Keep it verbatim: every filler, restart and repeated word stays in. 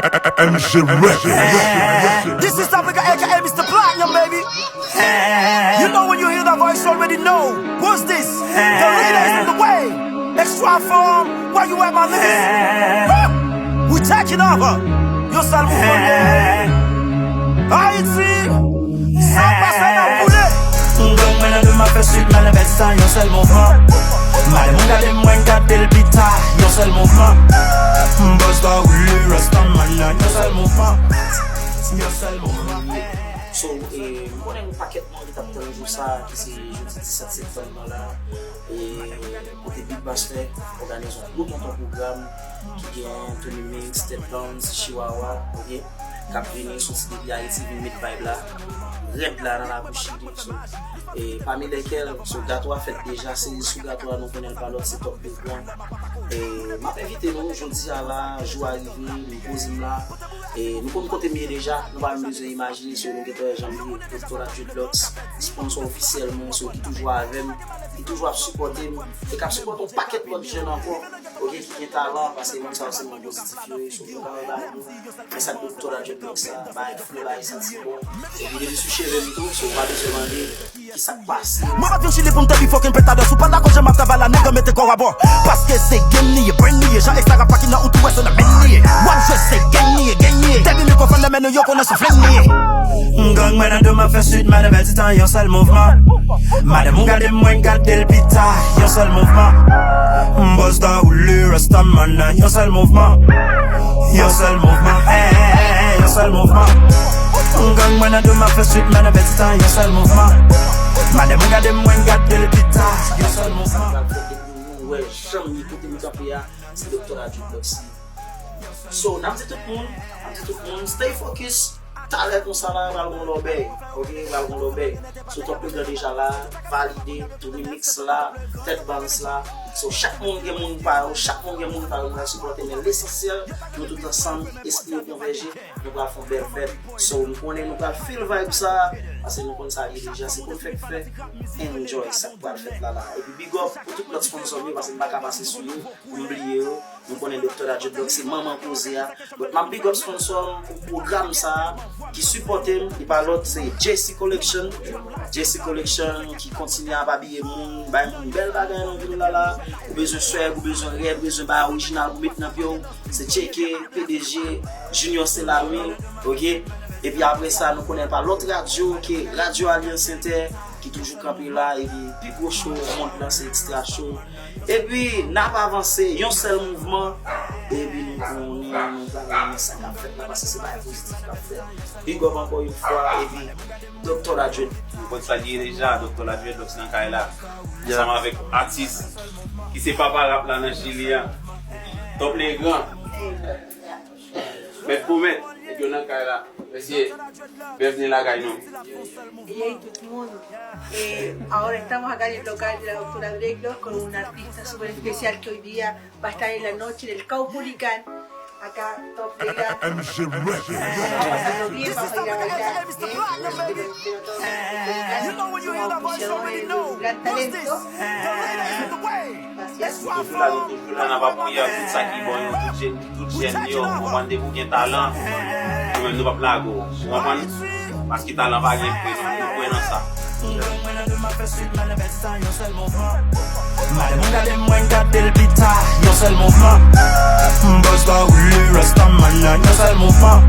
M J Records. This is Africa, A K A Mister Platinum, baby. You know when you hear that voice, you already know. Who's this? The leader is on the way. Extra form, where you at, my niggas? Woo! We taking over. Yo, Salmo, Haiti. Sa pase nan boule. Gang mwen nan do m ap fè swit, mwen nan bèt sa, yon sèl mouvman. Madanm ou gade mwen, gade l pita, yon sèl mouvman. Bòs dwa woule, Rastaman nan, yon sèl mouvman. Yon sèl mouvman. So, e, m konnen yon pakèt moun ki t ap tann jou sa, ki se jodi disèt septanm nan la. E, kote Big Bastè òganize yon gwo tonton pwogram ki gen Tony Mix, Ted Bounce, Chihuahua, ok, k ap vini soti depi Ayiti vin met vibe la rèd la nan lakou Chili. So, e, pami lèkèl, so, gato a fèt deja, seriz sou gato a, nou konnen l pa lòt, se Top Big One. E, m ap envite nou, jodi a la, jou a rive, m poze m la. E, nou konn kote m ye deja, nou pa menm bezwen imajine, so, nou gentan wè jan m ye, Doktora Dreadlocks, sponsor ofisyèl mwen, so, ki toujou avè m, ki toujou ap sipòte m, e k ap sipòte yon pakèt lòt jèn ankò, ok, ki gen talan, paske moun sa yo se moun pozitif yo ye, so, nou ka wè bagay yo. Men sa k Doktora Dreadlocks sa, bagay fre, bagay santi bon. Epi depi sou cheve m tou, so, ou pa bezwen mande ki sa k pase. Mwen pa t vin Chili pou m te pi fucking petadò. Si w pa dakò jan m ap travay la, nèg, mete kò w abò. Paske se game li ye, brain li ye. Jan Extra Rap pa ki nan ou tou wè se nan men li ye. W ap jwe se gang li ye, gang li ye. Depi mikwofòn nan men nou, yo konnen se flim li ye. Gang mwen nan do m ap fè swit, madanm bèl titan, yon sèl mouvman. Madanm ou gade mwen, gade l pita, yon sèl mouvman. Bòs dwa woule, Rastaman nan, yon sèl mouvman. Yon sèl mouvman, eh, eh, eh, eh, yon sèl mouvman. Gang mwen nan do m ap fè swit, madanm bèl titan, yon sèl mouvman. Madanm ou gade mwen, gade l pita, yon sèl mouvman. Sa pral fèt depi nou wè jan m ye, kote m kanpe a, se Doktora Dreadlocks li. So, n ap di tout moun, n ap di tout moun, stay focus. Talè konsa la, pral gon lòbèy, ok, pral gon lòbèy. So, Top Legrand deja la, valide, tou remix la, Ted Bounce la. So, chak moun gen moun pa yo, chak moun gen moun pa yo, nou pral sipòte, men lesansyèl, nou tout ansanm, espri yo konvèje, nou pral fè yon bèl fèt. So, nou konnen nou pral feel vibe sa, paske nou konn sa li ye deja, se pou n fèk fè, enjoy sa k pral fèt la la. Epi big up pou tout lòt sponsor m yo, paske m pa ka pase sou yo, pou m bliye yo. Nou konnen Doktora Dreadlocks se manman koze a. But m ap big up sponsor m pou pwogram sa a, ki sipòte m, li pa lòt, se J C Collection. J C Collection ki kontinye ap abiye moun, bay moun bèl bagay nan vil la la. Ou bezwen swag, ou bezwen rèd, ou bezwen bagay orijinal pou met nan pye w, se tcheke P D G Junior Selami, ok? Epi apre sa, nou konnen pa lòt radyo ke Radyo Alyans Entè, ki toujou kanpe la, epi pi gwo show mond lan se Extra Show. Epi, n ap avanse, yon sèl mouvman, epi nou konnen, nou pral renmen sa k ap fèt la, paske se bagay pozitif k ap fèt. Big up ankò yon fwa, epi Doktora Dread. Nou konn sa l ye deja, Doktora Dreadlocks nan kay la. Ansanm avèk atis ki se papa rap la nan Chili a, Top Legrand. Mèt pou mèt, nèg yo nan kay la. Mesye, byenvni lakay nou. Yey tout moun. Eh, ahora estamos acá en el local de la doctora Dreadlocks con un artista súper especial que hoy día va a estar en la noche en el Caupolicán. Acá, Top Legrand. M J Records. Vamos a pasarlo bien, vamos a ir a bailar bien. Pero todo el mundo, gran talento. Gracias. Toujou la, nou toujou la, n ap apiye ak tout sa ki bon yo, tout jèn, tout jèn yo, ou konprann, depi w gen talan, nou menm nou p ap lage w, ou konprann? Paske talan pa gen pri, nou, nou kwè nan sa. Madanm ou gade mwen, gade l pita, yon sèl mouvman. Bòs dwa woule, Rastaman nan, yon sèl mouvman.